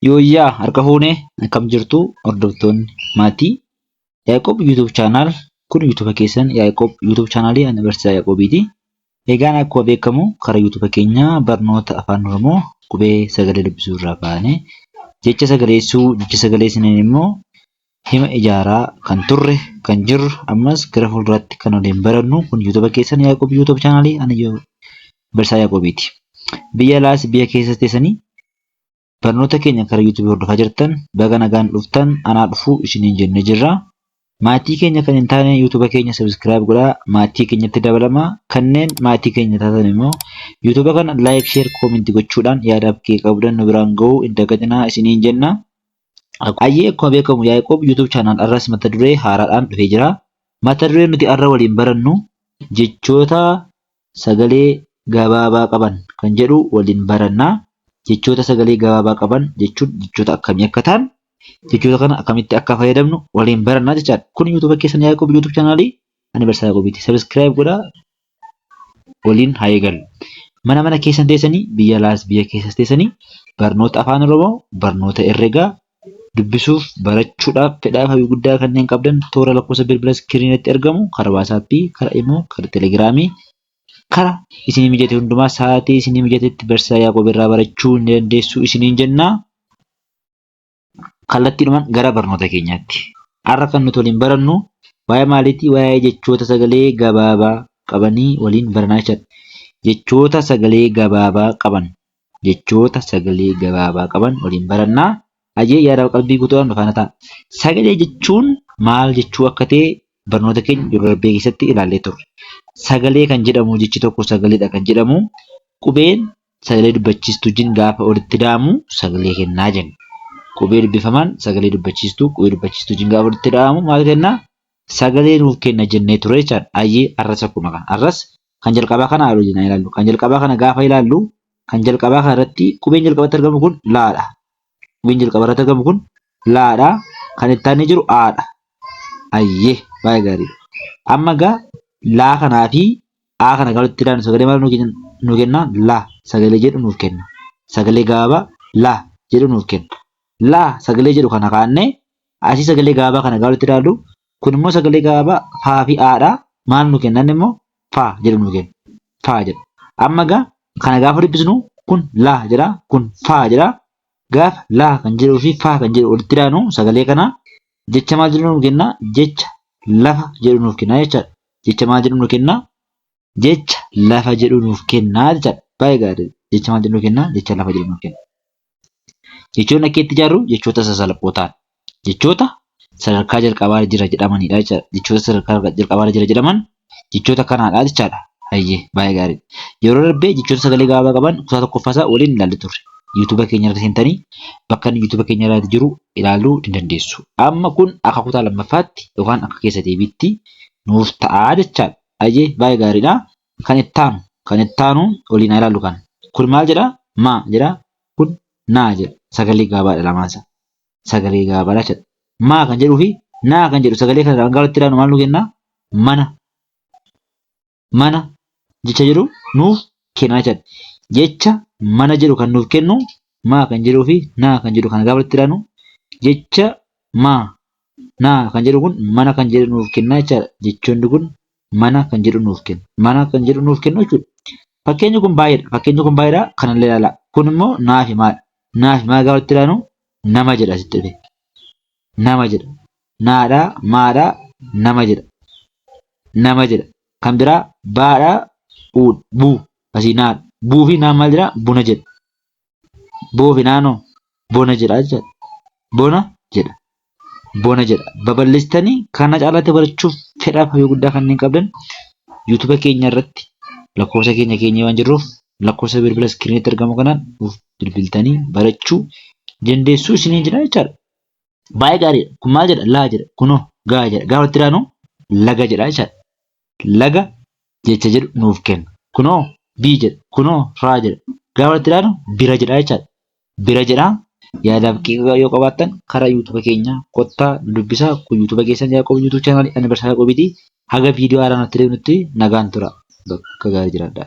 Yooyyaa harka fuunee akkam jirtu hordoftoonni maatii Yaaqoob YouTube channel kun YouTube keessan Yaaqoob YouTube channel ani barsiisaa Yaaqoobiiti. Egaan akkuma beekamu karaa YouTube keenyaa barnoota afaan Oromoo qubee sagalee dubbisuu irraa kaanee jecha sagaleessuu jecha sagaleessiniin immoo hima ijaaraa kan turre kan jirru ammas gara fuulduraatti kan waliin barannu kun YouTube keessan Yaaqoob YouTube channel ani barsiisaa Yaaqoobiiti. Biyya alaas biyya keessas teessanii Barnoota keenya karaa YouTube hordofaa jirtan baga nagaan dhuftan anaa dhufu isiniin jennee jirra. Maatii keenya kan hin taane YouTube keenya subscribe godhaa maatii keenyatti dabalamaa. Kanneen maatii keenya taatan immoo YouTube kana like, share, comment gochuudhaan yaadaaf kee qabdan nu biraan ga'uu hin dagatinaa isiniin jenna. Ayyee akkuma beekamu Yaaqoob YouTube channel arras mata duree haaraadhaan dhufee jira. Mata dureen nuti arra waliin barannu jechoota sagalee gabaabaa qaban kan jedhu waliin baranna. Jechoota sagalee gabaabaa qaban jechuun jechoota akkamii akka ta'an, jechoota kana akkamitti akka fayyadamnu waliin baranna jechaadha. Kun YouTube keessan Yaaqoob YouTube chaanaalii ani Barsiisaa Yaaqoobiiti. Subscribe godhaa waliin haa eegallu. Mana mana keessan teessanii biyya alaas biyya keessas teessanii barnoota afaan Oromoo, barnoota herregaa dubbisuuf barachuudhaaf fedhaa fi guddaa kanneen qabdan toora lakkoofsa bilbila iskiriinitti argamu karaa waasaappii, karaa imoo, karaa telegiraamii, karaa isinii mijate hundumaa sa'aatii isinii mijatetti barsiisaa Yaaqoob irraa barachuu ni dandeessu isiniin jenna. Kallattiidhumaan gara barnoota keenyaatti. Har'a kan nuti waliin barannu waa'ee maaliiti? Waa'ee jechoota sagalee gabaabaa qabanii waliin baranaa jechaadha. Jechoota sagalee gabaabaa qaban. Jechoota sagalee gabaabaa qaban waliin barannaa. Hayyee yaadaaf qalbii guutuudhaan nu faana ta'a. Sagalee jechuun maal jechuu akka ta'e barnoota keenya yeroo darbee keessatti ilaallee turre. Sagalee kan jedhamu jechi tokko sagaleedha kan jedhamu qubeen sagalee dubbachiistuu wajjin gaafa walitti da'amu sagalee kennaa jenna. Qubee dubbifamaan sagalee dubbachiistuu qubee dubbachiistuu wajjin gaafa walitti da'amu maal kenna? Sagalee nuuf kenna jennee ture jechaadha. Hayyee har'as akkuma kana. Har'as kan jalqabaa kana haa wajjin ilaallu. Kan jalqabaa kana gaafa ilaallu kan jalqabaa kana irratti qubeen jalqabatti argamu kun laadha. Qubeen jalqaba irratti argamu kun laadha. Kan itti aanee jiru aadha. Ayyee baay'ee gaariidha. Amma egaa laa kanaa fi aa kana gaafa walitti ilaallu sagalee maal nuu kenna? La sagalee jedhu nuuf kenna. Sagalee gabaabaa la jedhu nuuf kenna. La sagalee jedhu kana kaa'annee asii sagalee gabaabaa kana gaafa walitti ilaallu kun immoo sagalee gabaabaa faa fi aadha. Maal nu kenna inni immoo faa jedhu nu kenna. Faa jedha. Amma egaa kana gaafa dubbisnu kun la jedha kun faa jedha. Gaafa la kan jedhuu fi faa kan jedhu walitti ilaanu sagalee kana jecha maal jedhu nuuf kenna? Jecha lafa jedhu nuuf kenna jechaadha. Jecha maal jedhu nuuf kenna? Jecha lafa jedhu nuuf kenna jechaadha. Baay'ee gaariidha. Jecha maal jedhu nuuf kenna? Jecha lafa jedhu nuuf kenna. Jechoonni akka itti ijaarru jechoota sasalphoo ta'an jechoota sadarkaa jalqabaa jira jedhamanidha jechaadha. Jechoota sadarkaa jalqabaa jira jedhaman jechoota kanaadha jechaadha. Hayyee baay'ee gaariidha. Yeroo darbee jechoota sagalee gabaabaa qaban kutaa tokkoffaa isaa waliin ilaalle turre. YouTube keenya irra seentanii bakka inni YouTube keenya irra jiru ilaaluu ni dandeessu. Amma kun akka kutaa lammaffaatti yookaan akka keessa deebiitti nuuf ta'a jechaadha. Hayyee baay'ee gaariidha. Kan itti aanu kan itti aanu waliin haa ilaallu kana. Kun maal jedha? Ma jedha. Kun naa jedha. Sagalee gabaabaadha lamaan isaa. Sagalee gabaabaadha jechuudha. Maa kan jedhuu fi naa kan jedhu sagalee kana gaafa itti ilaallu maal nu kenna? Mana. Mana jecha jedhu nuuf kenna jechuudha. Jecha mana jedhu kan nuuf kennu maa kan jedhuu fi naa kan jedhu kana gaafa itti ilaallu jecha maa naa kan jedhu kun mana kan jedhu nuuf kenna jechaadha. Jechoonni kun mana kan jedhu nuuf kenna. Mana kan jedhu nuuf kennu jechuudha. Fakkeenyi kun baay'eedha. Fakkeenyi kun baay'eedha. Kanallee ilaalaa. Kun immoo naa fi maadha. Naa fi maa gaafa itti ilaallu nama jedha asitti dhufe. Nama jedha. Naadha, maadha, nama jedha. Nama jedha. Kan biraa baadha, buu. Asii naadha. Buu fi naan maal jedha? Buna jedha. Boo fi naanoo bona jedha jechaadha. Bona jedha. Bona jedha. Babal'istanii kana caalaatti barachuuf fedhaaf hawwii guddaa kanneen qabdan YouTube keenya irratti lakkoofsa keenya keenyee waan jirruuf lakkoofsa bilbila iskiriinitti argamu kanaan nuuf bilbiltanii barachuu dandeessuu isiniin jira jechaadha. Baay'ee gaariidha. Kun maal jedha? Laa jedha. Kunoo gaa jedha. Gaafa itti ilaanu laga jedha jechaadha. Laga jecha jedhu nuuf kenna. Kunoo bii jedha. Kunoo raa jedha. Gaafa itti ilaalu bira jedha jechaadha. Bira jedha. Yaadaaf qeeqa yoo qabaattan karaa YouTube keenyaa kottaa nu dubbisaa. Kun YouTube keessan Yaaqoob YouTube chaanaalii ani Barsiisaa Yaaqoobiiti. Haga viidiyoo haaraan nutti deemnutti nagaan tura. Bakka gaarii jiraadhaa.